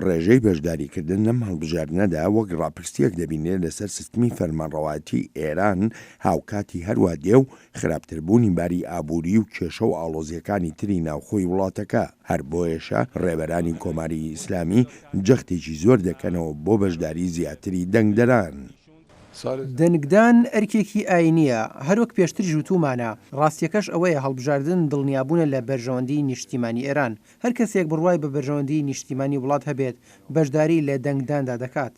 ڕێژەی بەشداریکردن لەم هەڵبژاردنەدا وەک ڕاپرسییەک دەبینرێت لەسەر سیستمی فەرمانڕەوایەتی ئێران، هاوکاتی هەروا دێ و خراپتربوونی باری ئابووری و کێشە و ئاڵۆزییەکانی تری ناوخۆی وڵاتەکە، هەر بۆیەشە ڕێبەرانی کۆماری ئیسلامی جەختێکی زۆر دەکەنەوە بۆ بەشداری زیاتری دەنگدەران. دەنگدان ئەرکێکی ئایینییە، هەروەک پێشتریش وتوومانە، ڕاستییەکەش ئەوەیە هەڵبژاردن دڵنیابوونە لە بەرژەوەندیی نیشتیمانی ئێران. هەر کەسێک بڕوای بە بەرژەوەندیی نیشتیمانی وڵات هەبێت، بەشداری لە دەنگداندا دەکات.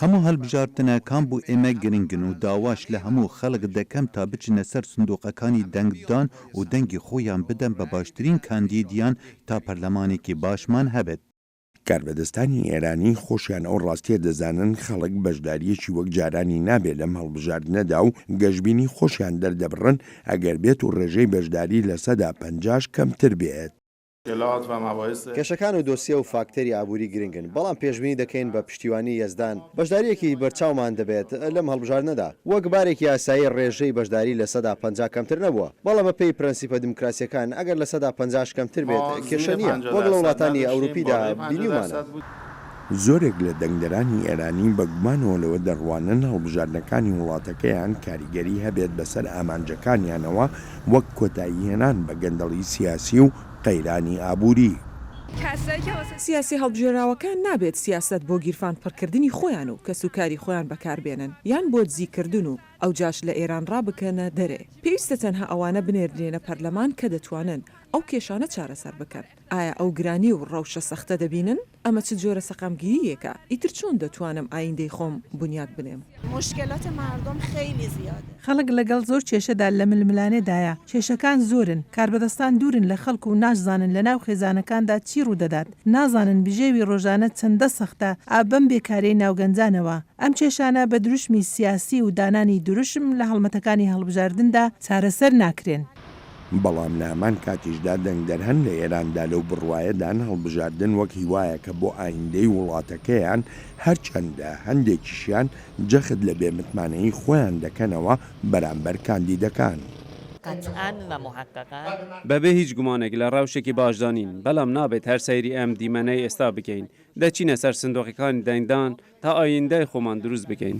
هەموو هەڵبژاردنەکان بۆ ئێمە گرنگن و داواش لە هەموو خەڵک دەکەم تا بچنە سەر سندوقەکانی دەنگدان و دەنگی خۆیان بدەن بە باشترین کاندیدیان تا پەرلەمانێکی باشمان هەبێت. کاربەدەستانی ئێرانی خۆشیان ئەو ڕاستیە دەزانن خەڵک بەشداریەکی وەک جارانی نابێ لەم هەڵبژاردنەدا و گەشبینی خۆشیان دەردەبڕن ئەگەر بێت و ڕێژەی بەشداری لە سەدا پەنجاش کەمتر بێت. کێشەکان و دۆسیە و فاکتەری ئابووری گرنگن، بەڵام پێشبینی دەکەین بە پشتیوانی یەزدان بەشدارییەکی بەرچاومان دەبێت لەم هەڵبژاردنەدا. وەک بارێکی ئاسایی ڕێژەی بەشداری 50% کەمتر نەبووە، بەڵام بەپێی پرەنسیپە دیموکراسییەکان ئەگەر 50% ش کەمتر بێت کێشە نییە، وەک لە وڵاتانی ئەوروپیدا بینیومانە. زۆرێک لە دەنگدەرانی ئێرانی بە گومانەوە لەوە دەڕوانن هەڵبژاردنەکانی وڵاتەکەیان کاریگەری هەبێت بەسەر ئامانجەکانیانەوە وەک کۆتاییهێنان بە گەندەڵی سیاسی و قەیرانی ئابووری. سیاسیە هەڵبژێراوەکان نابێت سیاسەت بۆ گیرفان پڕکردنی خۆیان و کەسوکاری خۆیان بەکاربێنن یان بۆ دزیکردن و ئەوجاش لە ئێران ڕابکەنە دەرێ. پێویستە تەنها ئەوانە بنێردرێنە پەرلەمان کە دەتوانن ئەو کێشانە چارەسەر بکەن. ئایا ئەو گرانی و ڕەوشە سەختە دەبینن؟ ئەمە چ جۆرە سەقامگیرییەکە؟ ئیتر چۆن دەتوانم ئایندەی خۆم بنیات بنێم؟ خەڵک لەگەڵ زۆر کێشەدا لە ململانێدایە، کێشەکان زۆرن، کاربەدەستان دوورن لە خەڵک و ناشزانن لەناو خێزانەکاندا چی ڕوودەدات، نازانن بژێوی ڕۆژانە چەندە سەختە، ئا بەم بێکاریەی ناو گەنجانەوە. ئەم کێشانە بە دروشمی سیاسی و دانانی دروشم لە هەڵمەتەکانی هەڵبژاردندا چارەسەر ناکرێن. بەڵام لە هەمان کاتیشدا دەنگدەر هەن لە ئێراندا لەو بڕوایەدان هەڵبژاردن وەک هیوایەکە بۆ ئایندەی وڵاتەکەیان، هەرچەندە هەندێکیشیان جەخت لە بێ متمانەیی خۆیان دەکەنەوە بەرامبەر کاندیدەکان. بەبێ هیچ گومانێک لە ڕەوشێکی باشدا نین، بەڵام نابێت هەر سەیری ئەم دیمەنەی ئێستا بکەین، دەچینە سەر سندوقەکانی دەنگدان تا ئایندەی خۆمان دروست بکەین.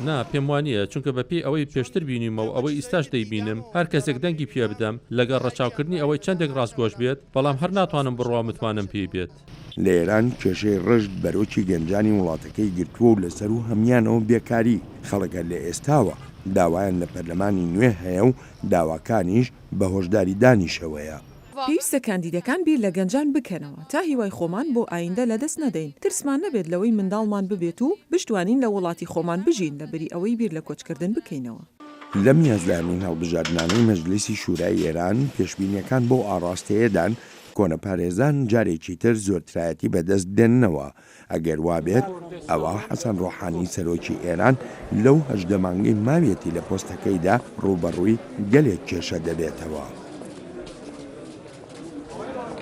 نا، پێم وانییە، چونکە بەپێی ئەوەی پێشتر بینیومە و ئەوەی ئیستاش دەیبینم، هەر کەسێک دەنگی پێ بدەم، لەگەڵ ڕەچاوکردنی ئەوەی چەندێک ڕاستگۆش بێت، بەڵام هەر ناتوانم بڕوا و متمانەم پێی بێت. لە ئێران کێشەی ڕژد بەرۆکی گەنجانی وڵاتەکەی گرتووە و لەسەروو هەموویانەوە بێکاری، خەڵک هەر لە ئێستاوە داوایان لە پەرلەمانی نوێ هەیە و داواکانیش بە هۆشداریدانیشەوەیە. پێویستە کاندیدەکان بیر لە گەنجان بکەنەوە تا هیوای خۆمان بۆ ئایندە لەدەست نەدەین، ترسمان نەبێت لەوەی منداڵمان ببێت و بشتوانین لە وڵاتی خۆمان بژین لەبری ئەوەی بیر لە کۆچکردن بکەینەوە. لەم یازدەهەمین هەڵبژاردنانەی مەجلیسی شورای ئێران، پێشبینیەکان بەو ئاڕاستەیەدان کۆنەپارێزان جارێکی تر زۆرترایەتی بەدەست دێننەوە، ئەگەر وابێت ئەوا حەسەن ڕۆحانی سەرۆکی ئێران لەو 18 مانگەی ماویەتی لە پۆستەکەیدا ڕووبەڕووی گەلێک کێشە دەبێتەوە.